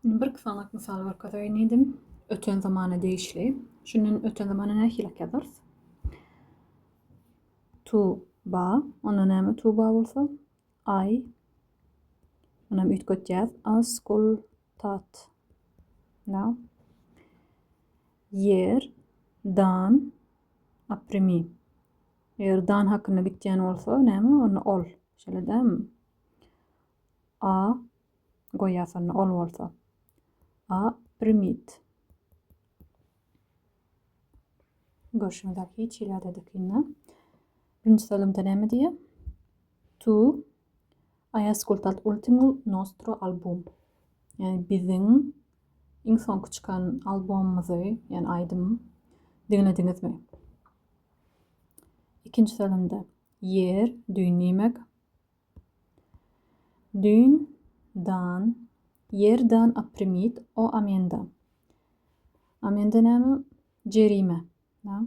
Indi birki sanak mysal görkezeýin diýdim. Öten zamana degişli. Şundan öten zamana nähili ýazarys? Tu ba, onda näme tu ba bolsa? Ay. Onam üýtgetýäs. Askultat. Na. Ýer, dan, aprimi. Eger dan hakynda gitýän bolsa, näme? Onda ol. Şeýle dälmi? A goýýas onda ol bolsa. A primit. Görşüňiz ýaly hiç hili ýagdaýda kyn däl. Birinji sözlemde näme diýýär? Tu hai ascoltato ultimo nostro album. Ýagny biziň iň soňky çykan albomymyzy, ýagny aýdym diňlediňizmi? Ikinji sözlemde ýer, düýn diýmek. Düýn, dan, ýer dan aprimit o amenda. Amenda näme? Jerime. Da.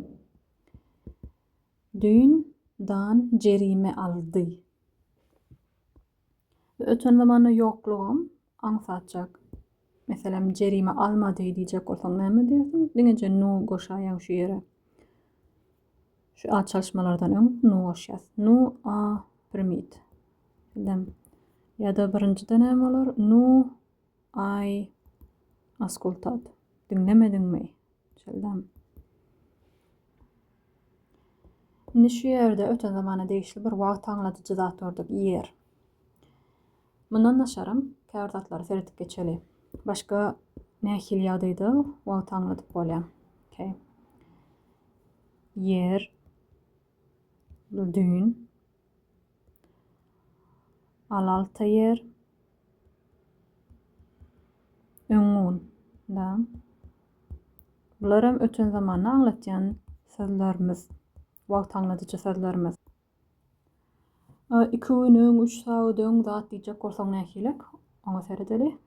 Düýn dan jerime aldy. Öten zamanda ýoklugam aňsatjak. Meselem, jerime almady diýjek bolsaň näme diýersiň? Diňeje nu goşaýaň şu ýere. Şu at çalyşmalardan öň nu goşýas. Nu a primit. Bilem. Ýa-da birinjide näme bolar? Nu ay askultat. Diňlemediňmi? Şeýdem. Indi şu ýerde öten zamana degişli bir wagt aňladyjy zat gördük. Ýer. Mundan daşarym käbir zatlara seredip geçeli. Başga nähili ýagdaýda wagt aňladyp bolýar? Okay. Ýer, düýn, alalta ýer, öňňun. Da. Bular hem öten zamany aňlatýan sözlerimiz, wagt aňladyjy sözlerimiz. Iki gün öň, üç sagat öň zat diýjek bolsaň nähilek? Oňa seredeli.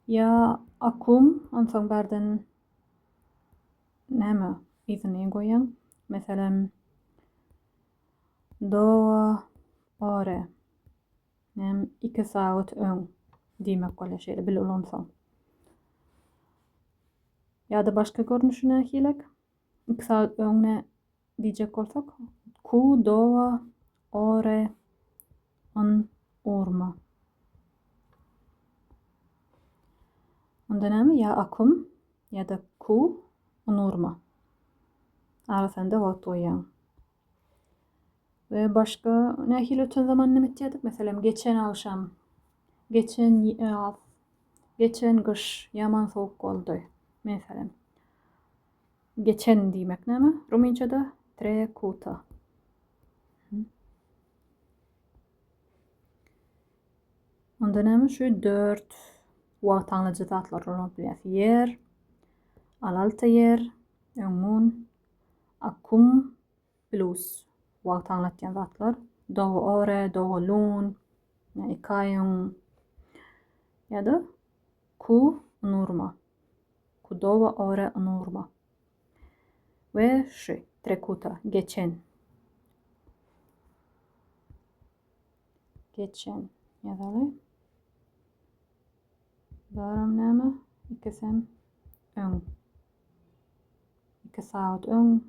Ýa akum, onsoň bärden näme yzyny goýýaň? Meselem, doa ore. Näme iki sagat öň diýmek bolýar şeýle bil ulansaň. Ýa-da başga görnüşi nähilek? Iki sagat öň ne diýjek bolsak, ku, doa, ore, on, urma. Onda näme? Ýa akum, ýa-da ku, unurma. Arasynda wagt goýýaň. We başga nähili öten zaman näme etýärdik? Meselem, geçen agşam, geçen ýaz, geçen gyş ýaman sowuk boldy. Meselem. Geçen diýmek näme? Rumynçada trecuta. Onda näme şu dört wagt aňladyjy zatlar ulanyp bilýäris. Ýer, alalta ýer, öňňun, akum, plus wagt aňlatýan zatlar. Dogo ore, dogo lun, iki aý öň ýa-da ku nurma. Kudowa ore nurma. We şu trekuta geçen. Geçen ýazaly. Bular näme? Ikisem öň. 2 sagat öň,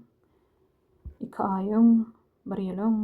2 aý öň, 1 ýyl öň.